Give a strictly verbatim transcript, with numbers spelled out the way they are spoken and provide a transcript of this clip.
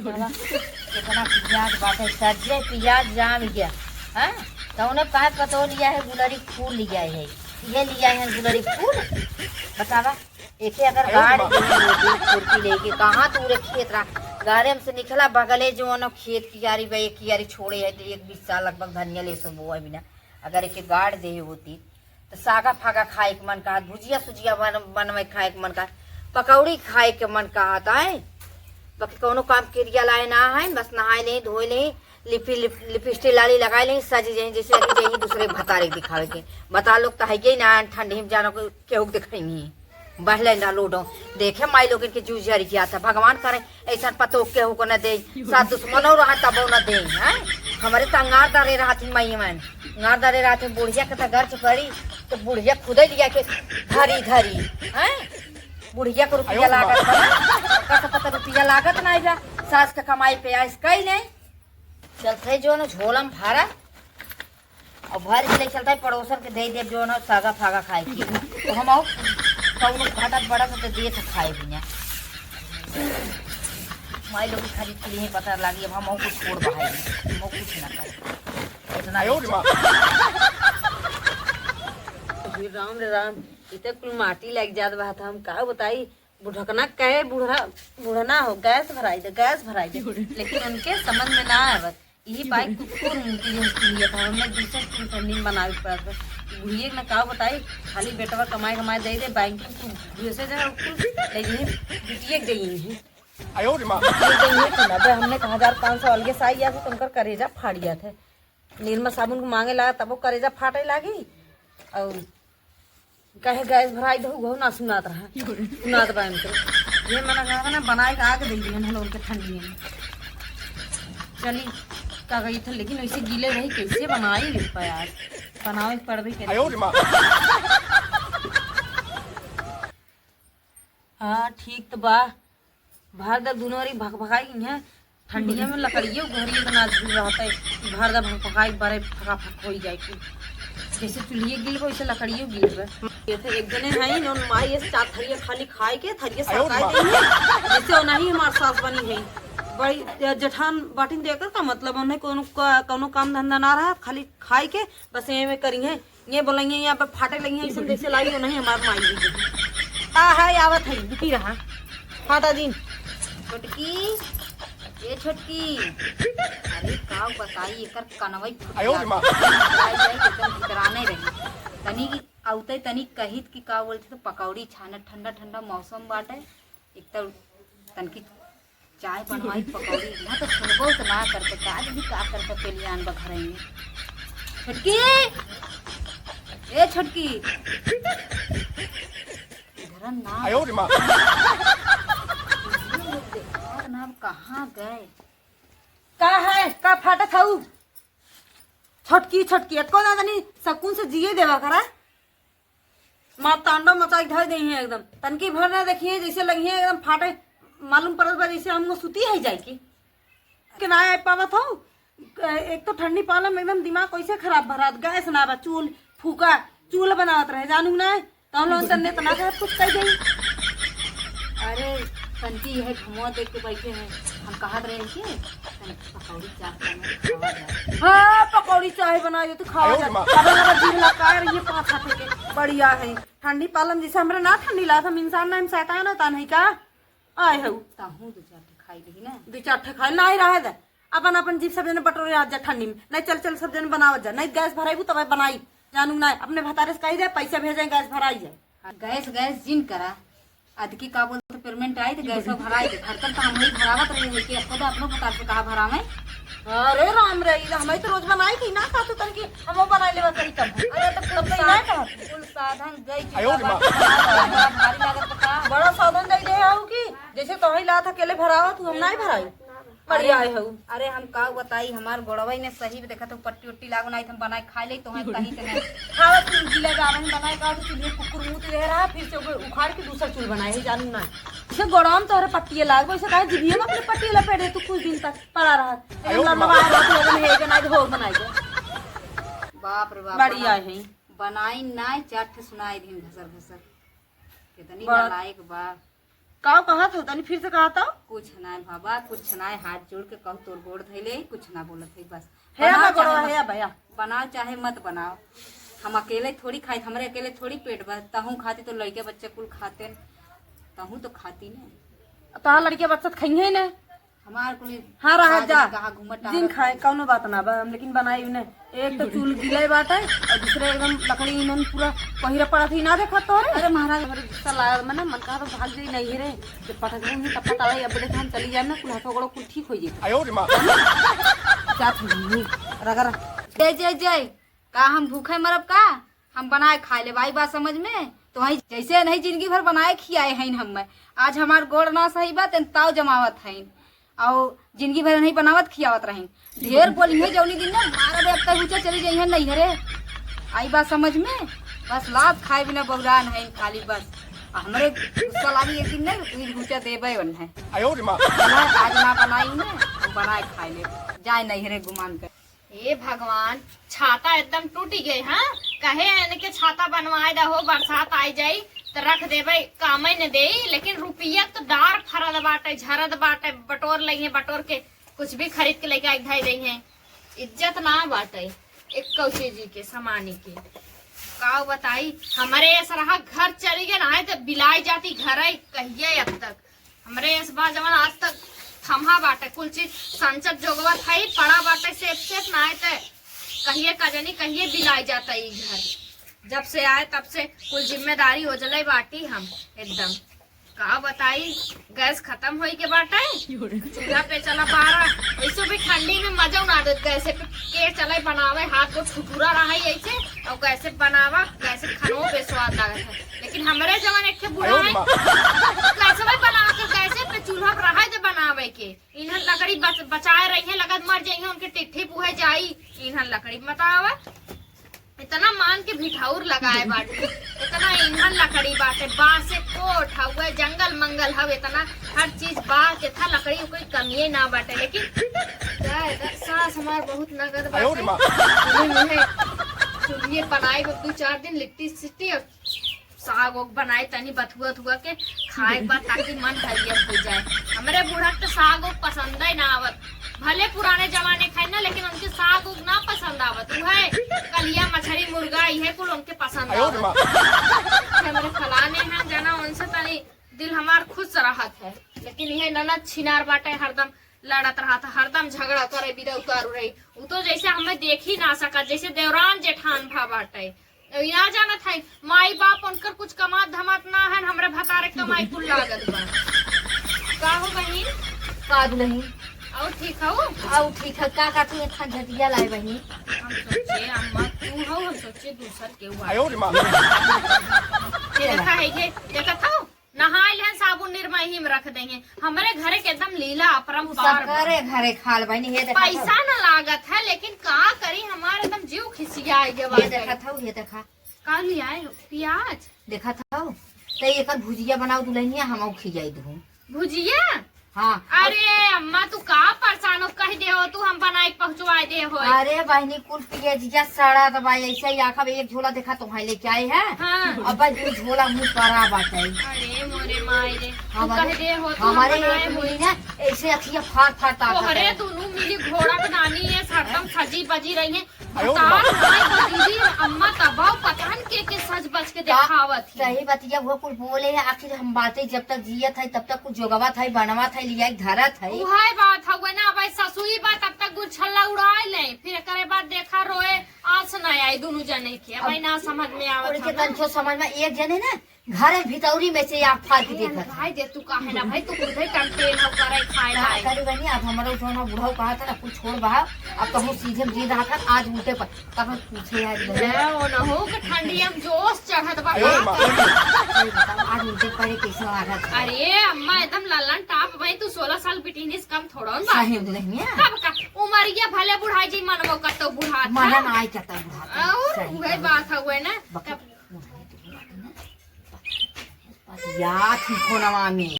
बाबा, कितना पियाज बाटे, सज्जे पियाज जाम गया, हैं? तो उन्हें काहे पतो लिया है, गुलरी फूल लिया है, ये लिया है गुलरी फूल। बतावा, एके अगर गाड़ दे, खुरपी लेके, कहाँ तू रे खेत रहा, गाड़े में से निकला, बगले जो न खेत कियारी बा, एक कियारी छोड़े है, तो एक बीस साल लगभग धनिया ले सो बोआ बिना, अगर एके गाड़ दे होती, तो सागा फागा खाए के मन कहत, भुजिया सुजिया बन-, बनवे खाए के मन कहत, पकौड़ी खाए के मन कहत, आए। बाकी कौनो काम किरिया लाए ना है, बस नहाए लें, धोए लें, लिपि-, लिप-, लिपस्टिक लाली लगाए लें, सज जाए, जैसे लगी जाए दूसरे के भतारे के दिखावे के। बता लोग तो है ही ना, ठंडी में जानो के, केहू के दिखाई। बहले ना लूडो, देखे माई लोगन के जूझ जरी किया था, भगवान करे ऐसा पतो केहू को न दे, साथ दुश्मनो रहा तबो न दे, हैं? हमरे तो अंगार दरे रहत ही माई मन, अंगार दरे रहत ही, बुढ़िया के तो गर्ज पड़ी, तो बुढ़िया खुदे लिया के धरी धरी, हैं? बुढ़िया को रुपया लागत बा, ओकर से पता रुपया लागत ना बा, सास के कमाई पे आइस कई नहीं, चलते जो न झोलम भरा, और भर के ले चलता है पड़ोसन के दे देब जो ना सागा फागा खाए के। तो हम आओ कौनो घटत बढ़त तो दे तो खाए बिना। माई लोग खरीद के लिए पता लागी, अब हम कुछ छोड़ बहाई, हम कुछ ना करे। इतना आयो रे माँ। हे राम रे राम, इते कुल माटी लग जात बा, हम का बताई, बुढ़कना कहे बुढ़ा, बुढ़ना हो, गैस भराई दे, गैस भराई दे। लेकिन उनके समझ में ना आवत। यही बाइक कुकुर मुंह की जो लिए था, हमें दूसरे कुल ठंडी में बनावे के पड़त बा। बुढ़िए के ना का बताई, खाली बेटवा कमाए कमाए दे दे, बैंकिंग कुल घुसे जाए, कुल ले यही बिटिए के गई है। आयो रे माँ। बिटिए के गई है कि ना, बे हमने कहा हजार पाँच सौ अलगे से आई जाते तो उनकर करेजा फाड़ जाते। निरमा साबुन को मांगे लगा तब वो करेजा फाटे लागी। और कहे गैस भराई दहु, उहो ना सुनात रहा। सुनात बा इनके। ये मना कहा ना, बनाए के आग दे दिए हम लोगन के ठंडी में। चली, का गई था, लेकिन वैसे गीले रही, कैसे बनाई ले पाए आज? बनावे के पड़बे करे। आयो रे माँ। हाँ, ठीक तो बा। भर द दुनो ओरी भकभकाई है। ठंडिया में लकड़ियो घरी इतना दूर रहता है कि भर द भकभकाई बरे फकाफक होई जाए कि जैसे चूल्हिए गिल बा, वैसे लकड़ियो गिल बा। ये थे एक जने हैं, इन्होंने माई ये चार थरिया खाली खाए के थरिया आयो सरकाई माँ। देई है, जैसे वो नहीं हमार सास बनी है। बड़ी जेठान बाटिन देकर का मतलब, उन्हें कोनो का-, कोनो काम धंधा ना रहा, खाली खाए के बस ये में करी है। ये बोलेंगे यहाँ पे फाटे लगी है, इसमें जैसे लाई हो नहीं हमार माई भी। का है, आवत है, रुकी रहा। फाटा जी। छोटकी, ए छोटकी, अरे का बताई, एकर कनवई फुट आयो रे माँ। जाए, जाए, एकदम भितराने रही। तनी की औते तनी कहित कि का बोलते तो पकौड़ी छानत, ठंडा ठंडा मौसम बाटे, एक तो तनकी चाय बनवाई, पकौड़ी, यहाँ तो सुनबो तो ना करते, का दीदी का करते पेलियान बा घर में। छोटकी, ए छोटकी, इधर ना। आयो रे माँ। देखा ना, अब कहाँ गए? का है? का फाटत हऊ? छोटकी, छोटकी, एको ना तनी सकून से जिए देवा करा। मार तांडव मचाई धर देई है एकदम। तनकी भर ना देखिए, जैसे लगी है एकदम फाटे, मालूम पड़त बा जैसे हमको सुती है जाए की। के ना आए पावत हो। एक तो ठंडी पाला में एकदम दिमाग कैसे खराब भरात, गैस ना बा, चूल फूका, चूल बनावत रहे, जानू ना, तो हम लोग तन्ने इतना सब कुछ कर गई। अरे, तनकी यह घुमा देख के बैठे हैं, हम कहत रहे कि तनी पकौड़ी चाह बना के खावा जाए। हाँ, पकौड़ी चाह बना दे, तू खावा आयो जाए। रे माँ। अब हमारा जीभ लपकाए रही है पाँच हाथे के, बढ़िया है। ठंडी पालम जैसे हमरे ना ठंडी लागत, हम इंसान ना, हम शैतान होता नहीं का? आए हऊ। ताहू दो चार ठे खाई लेही ना। दो चार ठे खाई, नाही रहे दे। अपन, अपन जीभ सब जने बटोरे आ जा ठंडी में। नहीं चल, चल सब जने बनावत जा। नहीं गैस भराइबू तब बनाई। जानू ना, अपने भतारे से कही दे, पैसा भेजे, गैस भराई जाए। हाँ, गैस, गैस जिन करा। अदकी का बोलते पेमेंट आई तो गैसो भराई दे। भरतन तो हम ही भरावत रहे हैं कि खुद अपनो भतार से कहा भरावे। अरे राम रे, ई हमारी तो रोज बनाई थी ना, सासू तन की हमो बनाई लेवा करी तब। अरे तो कुल तब तो ई ना साधन, कहा। कुल साधन गई आयो रे माँ। बड़ा भारी लागत बा का? बड़ा साधन दे दे आऊ की, जैसे तोही लात अकेले भरावा तू, हम नाही भराई। बढ़िया अरे, है हऊ। अरे हम का बताई, हमार गोड़वा ही में सही में देखत हो पट्टी उट्टी लागो नाही, हम बनाए खा ले तो हम कहीं के नहीं। खावा तू गीला गावन बनाए का तो चूल्हे कुकुर मुंह दे रहा, फिर से ओके उखाड़ के दूसरा चूल बनाए है, जानू ना। इसे गोड़वा में तोहरे पट्टिए लागो, इसे काहे जिभिए में अपने पट्टिए लपेट दे तू कुछ दिन तक। पड़ा रहा। आयो एकदम रे माँ। लंबा रहा, तो एकदम हेगे ना, हो बनाई दे। बाप रे बाप, बढ़िया बना-, है। बनाई ना, चार ठे सुनाई दिन घसर घसर। कितनी बड़ा नालायक बा। काव कहत हो, तनी फिर से कहत हो? कुछ ना बाबा, कुछ ना, हाथ जोड़ के कहू तोर गोड़ धइले, कुछ ना बोलत है बस। हे बनाओ बा गोड़वा, चाहे मत, हे भैया। बनाओ चाहे मत बनाओ, हम अकेले थोड़ी खाई, हमरे अकेले थोड़ी पेट बा, तहूँ खाती तो लड़के बच्चे कुल खाते, तहूँ तो खाती ने। तोहार लड़के बच्चा तो खइहे ने। हमार कुल हाँ, रहा आज जा। कहाँ घूमत जिन टहरत खाए, है। कौनो बात ना बा, हम लेकिन बनाई ने। एक तो चूल गिले बाटे और दूसरे एकदम लकड़ी इन्हन पूरा पहिरा पड़ा थी, ना देखा तोरे। अरे महाराज, हमरे गुस्सा लागल, मने मन कहा तो भाग जाई नहीं रे। जब पटक देंगे तब पता है, अब देख हम चली जाए ना, कुल हाथों गोड़ों कुल ठीक हो जाए। आयो रे माँ। जात हूँ, रगड़। जय, जय, जय। का हम भूखे मरब का? हम बनाए खाए ले, आई बात समझ में? तो वही जैसे नहीं जिंदगी भर बनाए खियाए हैं हम। आज हमार गोड़ ना सही बा, तेन ताव जमावत हैं। और जिंदगी भर नहीं बनावत खियावत रही। ढेर बोली है जौनी दिन ना मारा दे, अब तक ऊंचा चली जाई है नहीं हरे। आई बात समझ में? बस लात खाए बिना बौरान है खाली बस। आ हमरे गुस्सा लागी एक दिन ना, एक ऊंचा देबे वन है। आयो रे माँ। आज ना बनाई ना, हम बनाए खाए ले। जाए नहीं हरे गुमान कर। हे भगवान, छाता एकदम टूटि गए, हाँ? कहे इनके छाता बनवाए दहो, बरसात आइ जाई त रख देबे, कामे न देई, लेकिन रुपया त डार फरल बाटे, झरत बाटे, बटोर लइहे, बटोर के कुछ भी खरीद के लेके आई धई दइहे। इज्जत ना बाटे एक्को चीज के, सामानी के। का बताई, हमरे ऐसा रहा घर चली गए ना, त बिलाई जाती घर आई, कहिए अब तक। हमरे एस बा जवन आज तक थम्हा बाटे, कुल चीज संचत जोगवत है, पड़ा बाटे सेफ सेफ, ना है ते कहिए का जानी कहिए बिलाई जाता ई घर। जब से आए तब से कुल जिम्मेदारी ओझले बाटी हम एकदम। का बताई, गैस खतम होई के बाटे, चूल्हा पे चला बारा, वैसे भी ठंडी में मजा ना देत गैस पे के चले बनावे, हाथ गोड़ ठुठुरा रहा है ऐसे, और गैस पे बनावा, गैस पे खानो बेस्वाद लागत है। लेकिन हमरे जवन एक ठे बूढ़ा है, गैसवे बनावे के, गैसे पे चूल्हा पे रहे दे बनावे के। इन्हन लकड़ी बच-, बचाए रही है, लगत मर जाई है, उनके टिट्ठी पुहे जाई, इन्हन लकड़ी मत आवे। इतना मान के भिठाउर लगाए बाटे, इतना इन्हन लकड़ी बाटे, बांस से कोठ हवे, जंगल मंगल हवे, इतना हर चीज बा, केथा लकड़ी कोई कमिए ना बाटे, लेकिन सास हमार बहुत नगद आयो रे बाटे। माँ। उन्हें, उन्हें चूल्हे बनाई दो चार दिन लिट्टी सिट्टी और साग ओग बनाए तनी बथुआ उथुआ के खाए के बाद ताकि मन हरियर हो जाए। हमरे बूढ़ा के तो साग ओग पसंद ही ना आवत, भले पुराने जमाने खाए ना, लेकिन उनके साग ओग ना पसंद आवत। उहे कलिया मछरी मुर्गा इहे कुल उनके पसंद आयो रे आवत। माँ। हमरे फलाने हैं जना, उनसे तनी दिल हमार खुश रहत है, लेकिन इहे ननद छिनार बाटे, हरदम लड़त रहत है, हरदम झगड़ा करे बिदा उतारू रही। उ तो जैसे हमें देख ही ना सकत, जैसे देवरान जेठान भा बाटे। ई ना जानत है, माई बाप उनकर कुछ कमात धमात ना है, हमरे भतारे के कमाई कुल लागत बा। का हो बहिन? का दुलहिन? और ठीक हो? और ठीक है, का का तू इतना झटिया लाए बहिनी? हम सोचे अम्मा तू हो, हम सोचे दूसर के हुआ। आयो रे माँ। ये देखा है, ये देखा था? नहाए लेहन, साबुन निरमा यही में रख देंगे। हमरे घरे के एकदम लीला अपरंपार बा। सबकरे घरे खाल बहिनी, हे देखा पैसा था। न लागत है, लेकिन का करी, हमारे एकदम जीव खिसिया गया ये बाटे। देखा था, ये देखा। का ले आए हो? प्याज? देखा था, ते एकर भुजिया बनाओ दुलहिनिया, हम खियाई दू। भुजिया? हाँ। अरे अम्मा, तू का परेशान हो, कह दे हो, तू हम बनाए के पहुँचवाए दे हो। अरे बहिनी, कुल पियजिया सड़ा त बा, ऐसे ही आखब एक झोला देखा तो भाई लेके आए हैं। हाँ। अब भाई दू झोला मुँह परा बाटे। अरे मोरे माई रे, तू हमारे, कह दे हो, तू हम हमारे बनाए एक होई। मिली ना, ऐसे अखिया फाड़ फाड़ ताकत तोहरे है। दोनों मिली घोड़ा के नानी है, हरदम सजी बजी रही है। आयो रे बताओ, माँ। माई को दीदी, अम्मा तबाव पता न के, के सज बज के का-, देखावत ही। सही बतिया, वो कुल बोले है, आखिर हम बातें जब तक जियत है, तब तक कुछ जोगवत है, बनवत है, लिया के धरत है। उहे बात हउए ना, अब ससुई बा, तब तक गुरछल्ला उड़ाए ले, फिर एकरे बाद देखा रोए, आस ना आई दुनू जने के, अब अब ना समझ में आवत उनके हवे। तनचो समझ में एक जने ना, घर भितौरी में से आँख फाड़ के अरे देखत है। भाई दे, तू काहे ना भाई, तू खुदे कंटेन हो करे खाए का लाए। करी बनी, अब हमरो जो ना बुढ़ऊ कहा था ना, कुछ छोड़ बहा, अब तो हम सीधे में जी रहा था, आज उल्टे पर, तब हम पूछे यार बनी। ले, ओ ना हो के ठंडी हम जोश चढ़त बा ए, बाप। ए, ए, बताओ, आज उल्टे पड़े कैसे आ रहा था? अरे अम्मा, एकदम लल्लन टाप भाई, तू सोलह साल बिटिनिस कम थोड़ो ना। सही में दुलहिनिया। तब का, उमरिया भले बुढ़ाई जी, मनवो कतो बुढ़ात मना है। ना आई कतो बुढ़ात है। और सही उहे कहा। बात हउए ना। बक-, तब या थी फोनवा में।